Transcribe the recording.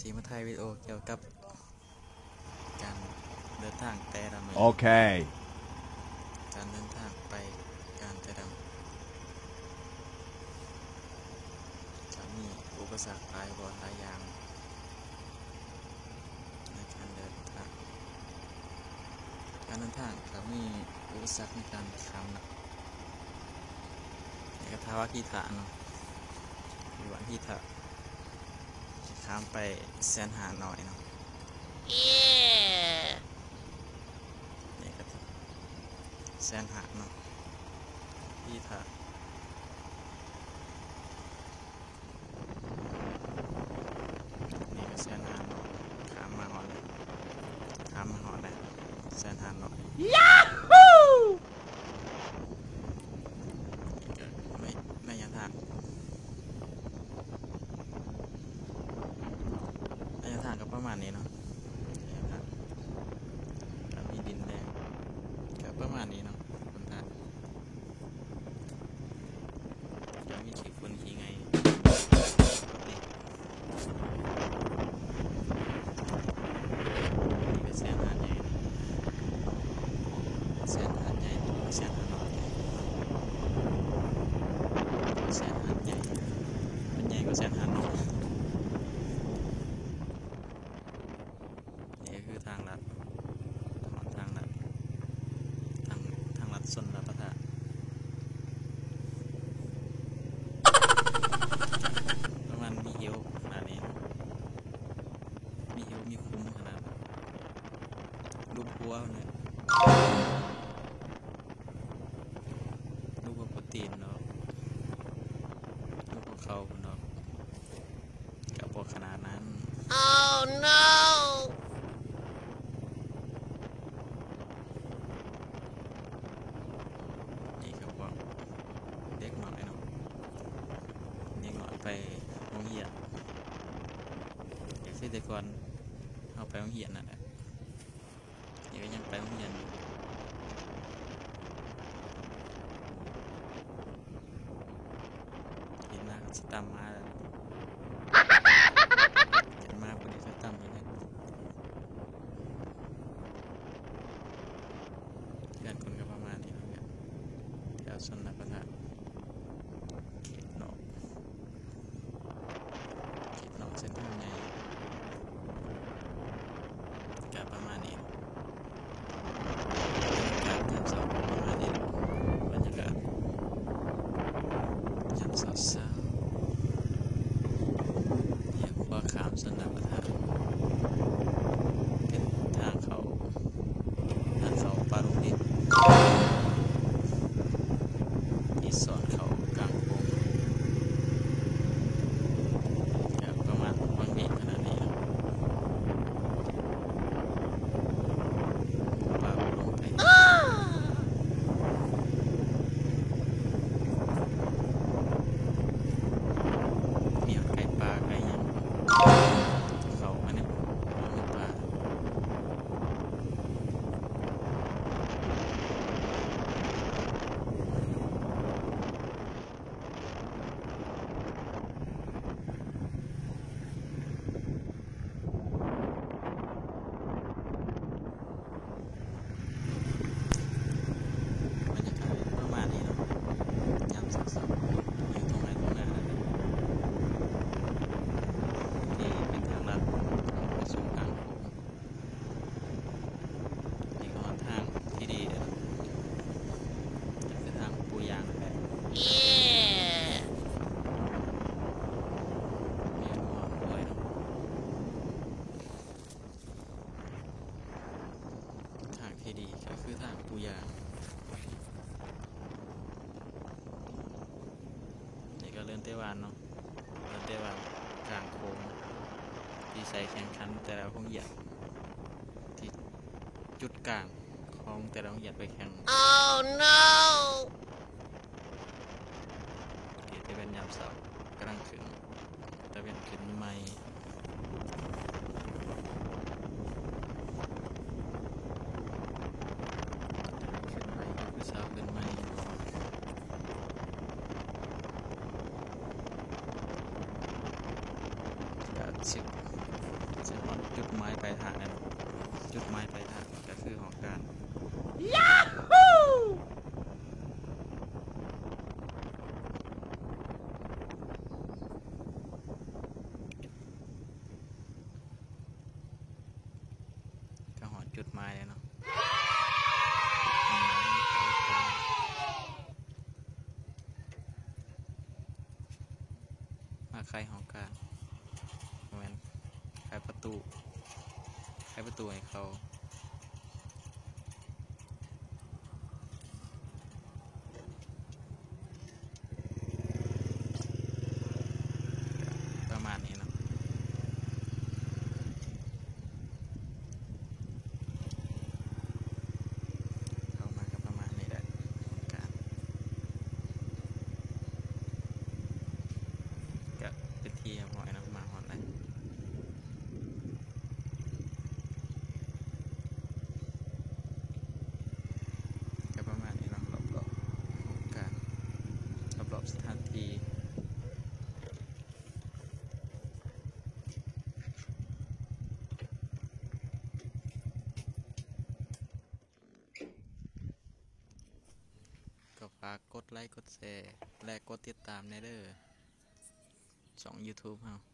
ຊິມາຖ່າຍວິດີໂອກ່ຽວກັບການເດີນທາງແຕ່ລະມື້. ໂອເຄ. ການເດີນທາງໄປການແຕ່ລະມື້ ຈະມີອຸປະສັກຫຼາຍບໍ່ຫຼາຍຢ່າງໃນການເດີນທາງ. ການເດີນທາງກໍມີອຸປະສັກໃນການຂ້າມເນາະ. ນີ້ກໍທ່າວັດຂີ້ທະເນາະ ຢູ່ວັດຂີ້ທະ ຊິຂ້າມໄປແສນຫານ້ອຍເນາະ. ນີ້ກໍແສນຫາເນາະ ຂີ້ທະ. ນີ້ກໍແສນຫານ້ອຍ ຂ້າມມາຮອດແລ້ວ ຂ້າມມາຮອດແລ້ວ ແສນຫານ້ອຍ. ຍາຮູ້! ໄລຍະທາງ ໄລຍະທາງກໍປະມານນີ້ເນາະ ໄລຍະທາງ ກໍມີດິນແດງ ກໍປະມານນີ້ເນາະ ຫົນທາງ. ຈະມີຂີ້ຝຸ່ນຂີ້ໄງ່ ນີ້ກໍແສນຫາດໃຫຍ່ ແສນຫາດໃຫຍ່ ແສນຫາດນ້ອຍ ແສນຫາດໃຫຍ່ ມັນໃຫຍ່ກວ່າແສນຫາດນ້ອຍ. ນີ້ກໍຄືທາງລັດ ທາງລັດ ທາງ ທາງລັດຊົນລະປະທານ. ປະມານມີເຫວຂະໜາດນີ້ ມີເຫວ ມີຂຸມຂະໜາດ ລູບຫົວເພິ່ນເລີຍ ລູບຫົວໂປຣຕີນເນາະ ລູບຫົວເຂົ່າເນາະ. ກໍບໍ່ຂະໜາດນັ້ນ. Oh no! ນີ້ກໍພວກເດັກນ້ອຍເນາະ ເດັກນ້ອຍໄປໂຮງຮຽນ ກໍຄືແຕ່ກ່ອນເຮົາໄປໂຮງຮຽນນັ້ນແຫຼະ. ນີ້ກໍຍັງໄປໂຮງຮຽນຢູ່ ເຫັນມາກໍຊິຕຳມາແລ້ວ ເຫັນມາພໍດີກໍຕຳຢູ່ແລ້ວ. ເຮືອນຄົນກໍປະມານນີ້ເນາະ ແຖວຊົນລະປະທານ ເຂດນອກ. ເຂດນອກເສັ້ນທາງໃຫຍ່ ກະປະມານນີ້ ບັນຍາກາດຍາມເຊົ້າປະມານນີ້ ບັນຍາກາດຍາມເຊົ້າໆ ແຍກຂົວຂ້າມຊົນລະປະທານ ເປັນທາງເຂົ້າ ທາງເຂົ້າປ່າດົງດິບ ທີ່ສອດເຂົ້າກາງໂຂງ ກໍປະມານວັງວຽງຂະໜາດນີ້ເນາະ ປ່າດົງໄພ ມີຮອດໄກ່ປ່າໄກ່ຫຍັງ ເຂົ້າມາໃນປ່າ. ບັນຍາກາດປະມານນີ້ເນາະ ຍາມເຊົ້າໆ ຢູ່ທົ່ງໄຮ່ທົ່ງນານັ້ນແຫຼະ ທີ່ເປັນທາງລັດເຂົ້າໄປສູ່ກາງໂຂງ. ນີ້ກໍຮອດທາງທີ່ດີແລ້ວ ກໍຄືທາງປູຢາງນັ້ນແຫຼະ ມີງົວຄວາຍເນາະ. ທາງທີ່ດີກໍຄືທາງປູຢາງ. ນີ້ກໍເລີນເຕວານເນາະ ເລີນເຕວານກາງໂຂງ ທີ່ໃຊ້ແຂ່ງຂັນແຕ່ລະໂຮງຮຽນ ທີ່ຈຸດກາງຂອງແຕ່ລະໂຮງຮຽນໄປແຂ່ງ. Oh no! ເຂດຕາເວັນຍາມເຊົ້າ ກຳລັງຂຶ້ນ ຕາເວັນຂຶ້ນໃໝ່ ຕາເວັນຂຶ້ນໃໝ່ ຄືເຊົ້າຂຶ້ນໃໝ່ ກະຊິ ຈຸດໝາຍປາຍທາງນັ້ນ ຈຸດໝາຍປາຍທາງກໍຄືຫ້ອງການ. ກໍຮອດຈຸດໝາຍແລ້ວເນາະ. ມາໄຂຫ້ອງການ ບໍ່ແມ່ນ ໄຂປະຕູ ໄຂປະຕູໃຫ້ເຂົາ. ປະມານນີ້ເນາະ ເຂົ້າມາກໍປະມານນີ້ແຫຼະ ກະເປັນທີ່ຮຽບຮ້ອຍເນາະ ມາຮອດແລ້ວ. ກໍປະມານນີ້ເນາະ ຮອບໆ ຫ້ອງການ ຮອບໆ ສະຖານທີ່. ກໍຝາກກົດໄລ ກົດແຊ ແລະ ກົດຕິດຕາມແດ່ເດີ ຊ່ອງ YouTube ເຮົາ.